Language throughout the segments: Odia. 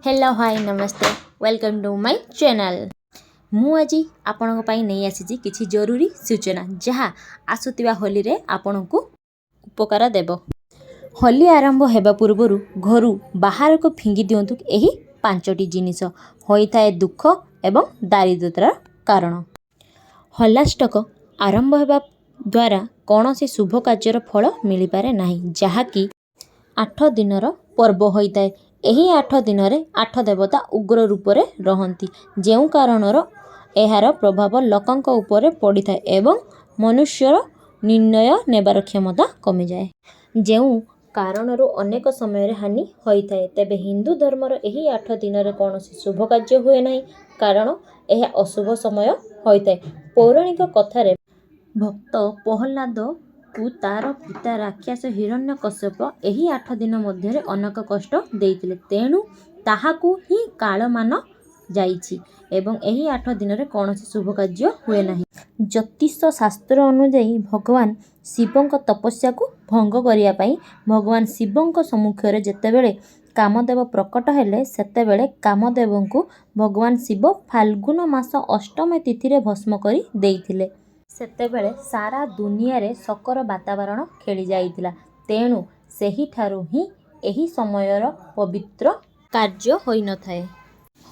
Hello, high, Namaste, welcome to my channel. ମୁଁ ଆଜି ଆପଣଙ୍କ ପାଇଁ ନେଇ ଆସିଛି କିଛି ଜରୁରୀ ସୂଚନା, ଯାହା ଆସୁଥିବା ହୋଲିରେ ଆପଣଙ୍କୁ ଉପକାର ଦେବ। ହୋଲି ଆରମ୍ଭ ହେବା ପୂର୍ବରୁ ଘରୁ ବାହାରକୁ ଫିଙ୍ଗି ଦିଅନ୍ତୁ ଏହି ପାଞ୍ଚଟି ଜିନିଷ, ହୋଇଥାଏ ଦୁଃଖ ଏବଂ ଦାରିଦ୍ରତାର କାରଣ। ହୋଲାଷ୍ଟକ ଆରମ୍ଭ ହେବା ଦ୍ୱାରା କୌଣସି ଶୁଭ କାର୍ଯ୍ୟର ଫଳ ମିଳିପାରେ ନାହିଁ, ଯାହାକି 8 ଦିନର ପର୍ବ ହୋଇଥାଏ। ଏହି 8 ଦିନରେ ଆଠ ଦେବତା ଉଗ୍ର ରୂପରେ ରହନ୍ତି, ଯେଉଁ କାରଣରୁ ଏହାର ପ୍ରଭାବ ଲୋକଙ୍କ ଉପରେ ପଡ଼ିଥାଏ ଏବଂ ମନୁଷ୍ୟର ନିର୍ଣ୍ଣୟ ନେବାର କ୍ଷମତା କମିଯାଏ, ଯେଉଁ କାରଣରୁ ଅନେକ ସମୟରେ ହାନି ହୋଇଥାଏ। ତେବେ ହିନ୍ଦୁ ଧର୍ମର ଏହି 8 ଦିନରେ କୌଣସି ଶୁଭ କାର୍ଯ୍ୟ ହୁଏ ନାହିଁ, କାରଣ ଏହା ଅଶୁଭ ସମୟ ହୋଇଥାଏ। ପୌରାଣିକ କଥାରେ ଭକ୍ତ ପ୍ରହ୍ଲାଦକୁ ତାର ପିତା ରାକ୍ଷସ ହିରଣ୍ୟକଶ୍ୟପ ଏହି 8 ଦିନ ମଧ୍ୟରେ ଅନେକ କଷ୍ଟ ଦେଇଥିଲେ। ତେଣୁ ତାହାକୁ ହିଁ କାଳ ମାନା ଯାଇଛି ଏବଂ ଏହି 8 ଦିନରେ କୌଣସି ଶୁଭ କାର୍ଯ୍ୟ ହୁଏ ନାହିଁ। ଜ୍ୟୋତିଷ ଶାସ୍ତ୍ର ଅନୁଯାୟୀ, ଭଗବାନ ଶିବଙ୍କ ତପସ୍ୟାକୁ ଭଙ୍ଗ କରିବା ପାଇଁ ଭଗବାନ ଶିବଙ୍କ ସମ୍ମୁଖରେ ଯେତେବେଳେ କାମଦେବ ପ୍ରକଟ ହେଲେ, ସେତେବେଳେ କାମଦେବଙ୍କୁ ଭଗବାନ ଶିବ ଫାଲଗୁନ ମାସ ଅଷ୍ଟମୀ ତିଥିରେ ଭସ୍ମ କରି ଦେଇଥିଲେ। ସେତେବେଳେ ସାରା ଦୁନିଆରେ ଶୋକର ବାତାବରଣ ଖେଳିଯାଇଥିଲା। ତେଣୁ ସେହିଠାରୁ ହିଁ ଏହି ସମୟର ପବିତ୍ର କାର୍ଯ୍ୟ ହୋଇନଥାଏ।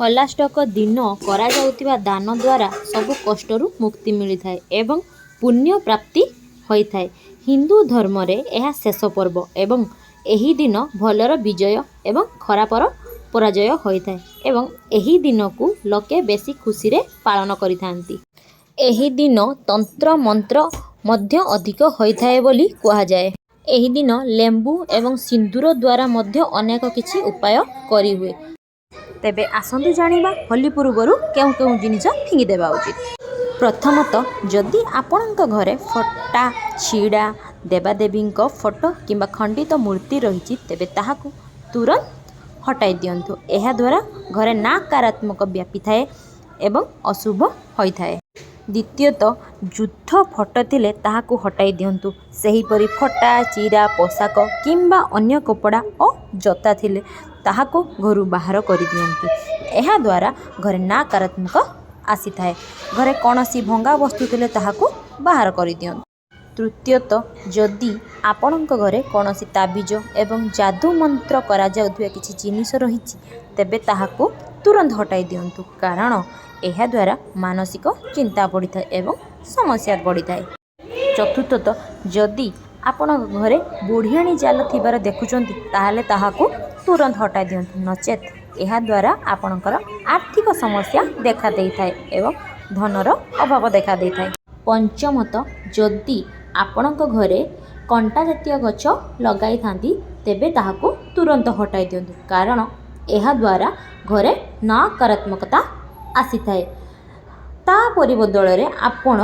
ହୋଲାଷ୍ଟକ ଦିନ କରାଯାଉଥିବା ଦାନ ଦ୍ୱାରା ସବୁ କଷ୍ଟରୁ ମୁକ୍ତି ମିଳିଥାଏ ଏବଂ ପୁଣ୍ୟ ପ୍ରାପ୍ତି ହୋଇଥାଏ। ହିନ୍ଦୁ ଧର୍ମରେ ଏହା ଶେଷ ପର୍ବ ଏବଂ ଏହି ଦିନ ଭଲର ବିଜୟ ଏବଂ ଖରାପର ପରାଜୟ ହୋଇଥାଏ ଏବଂ ଏହି ଦିନକୁ ଲୋକେ ବେଶି ଖୁସିରେ ପାଳନ କରିଥାନ୍ତି। ଏହି ଦିନ ତନ୍ତ୍ର ମନ୍ତ୍ର ମଧ୍ୟ ଅଧିକ ହୋଇଥାଏ ବୋଲି କୁହାଯାଏ। ଏହି ଦିନ ଲେମ୍ବୁ ଏବଂ ସିନ୍ଦୁର ଦ୍ୱାରା ମଧ୍ୟ ଅନେକ କିଛି ଉପାୟ କରିହୁଏ। ତେବେ ଆସନ୍ତୁ ଜାଣିବା, ହୋଲି ପୂର୍ବରୁ କେଉଁ କେଉଁ ଜିନିଷ ଫିଙ୍ଗିଦେବା ଉଚିତ। ପ୍ରଥମତଃ, ଯଦି ଆପଣଙ୍କ ଘରେ ଫଟା ଛିଡ଼ା ଦେବାଦେବୀଙ୍କ ଫଟୋ କିମ୍ବା ଖଣ୍ଡିତ ମୂର୍ତ୍ତି ରହିଛି, ତେବେ ତାହାକୁ ତୁରନ୍ତ ହଟାଇ ଦିଅନ୍ତୁ। ଏହାଦ୍ୱାରା ଘରେ ନକାରାତ୍ମକ ବ୍ୟାପିଥାଏ ଏବଂ ଅଶୁଭ ହୋଇଥାଏ। ଦ୍ୱିତୀୟତଃ, ଯୁଦ୍ଧ ଫଟୋ ଥିଲେ ତାହାକୁ ହଟାଇ ଦିଅନ୍ତୁ। ସେହିପରି ଫଟା ଚିରା ପୋଷାକ କିମ୍ବା ଅନ୍ୟ କପଡ଼ା ଓ ଜୋତା ଥିଲେ ତାହାକୁ ଘରୁ ବାହାର କରିଦିଅନ୍ତୁ। ଏହାଦ୍ୱାରା ଘରେ ନକାରାତ୍ମକ ଆସିଥାଏ। ଘରେ କୌଣସି ଭଙ୍ଗା ବସ୍ତୁ ଥିଲେ ତାହାକୁ ବାହାର କରିଦିଅନ୍ତୁ। ତୃତୀୟତଃ, ଯଦି ଆପଣଙ୍କ ଘରେ କୌଣସି ତାବିଜ ଏବଂ ଯାଦୁ ମନ୍ତ୍ର କରାଯାଉଥିବା କିଛି ଜିନିଷ ରହିଛି, ତେବେ ତାହାକୁ ତୁରନ୍ତ ହଟାଇ ଦିଅନ୍ତୁ, କାରଣ ଏହାଦ୍ୱାରା ମାନସିକ ଚିନ୍ତା ବଢ଼ିଥାଏ ଏବଂ ସମସ୍ୟା ବଢ଼ିଥାଏ। ଚତୁର୍ଥତଃ, ଯଦି ଆପଣଙ୍କ ଘରେ ବୁଢ଼ିଆଣୀ ଜାଲ ଥିବାର ଦେଖୁଛନ୍ତି, ତାହେଲେ ତାହାକୁ ତୁରନ୍ତ ହଟାଇ ଦିଅନ୍ତୁ, ନଚେତ୍ ଏହାଦ୍ୱାରା ଆପଣଙ୍କର ଆର୍ଥିକ ସମସ୍ୟା ଦେଖା ଦେଇଥାଏ ଏବଂ ଧନର ଅଭାବ ଦେଖା ଦେଇଥାଏ। ପଞ୍ଚମତଃ, ଯଦି ଆପଣଙ୍କ ଘରେ କଣ୍ଟା ଜାତୀୟ ଗଛ ଲଗାଇଥାନ୍ତି, ତେବେ ତାହାକୁ ତୁରନ୍ତ ହଟାଇ ଦିଅନ୍ତୁ, କାରଣ ଏହାଦ୍ୱାରା ଘରେ ନକାରାତ୍ମକତା ଆସିଥାଏ। ତା ପରିବଦଳରେ ଆପଣ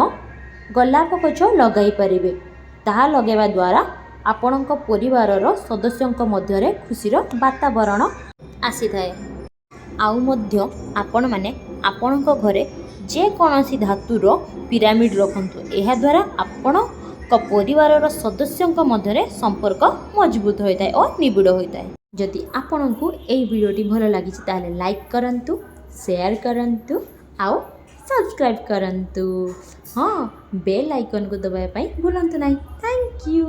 ଗୋଲାପ ଗଛ ଲଗାଇ ପାରିବେ। ତାହା ଲଗାଇବା ଦ୍ୱାରା ଆପଣଙ୍କ ପରିବାରର ସଦସ୍ୟଙ୍କ ମଧ୍ୟରେ ଖୁସିର ବାତାବରଣ ଆସିଥାଏ। ଆଉ ମଧ୍ୟ ଆପଣମାନେ ଆପଣଙ୍କ ଘରେ ଯେକୌଣସି ଧାତୁର ପିରାମିଡ଼ ରଖନ୍ତୁ। ଏହାଦ୍ୱାରା ଆପଣଙ୍କ ପରିବାରର ସଦସ୍ୟଙ୍କ ମଧ୍ୟରେ ସମ୍ପର୍କ ମଜବୁତ ହୋଇଥାଏ ଓ ନିବିଡ଼ ହୋଇଥାଏ। ଯଦି ଆପଣଙ୍କୁ ଏହି ଭିଡ଼ିଓଟି ଭଲ ଲାଗିଛି, ତାହେଲେ ଲାଇକ୍ କରନ୍ତୁ, ସେୟାର କରନ୍ତୁ ଆଉ ସବସ୍କ୍ରାଇବ୍ କରନ୍ତୁ। ହଁ, ବେଲ୍ ଆଇକନ୍କୁ ଦବାଇବା ପାଇଁ ଭୁଲନ୍ତୁ ନାହିଁ। Thank you.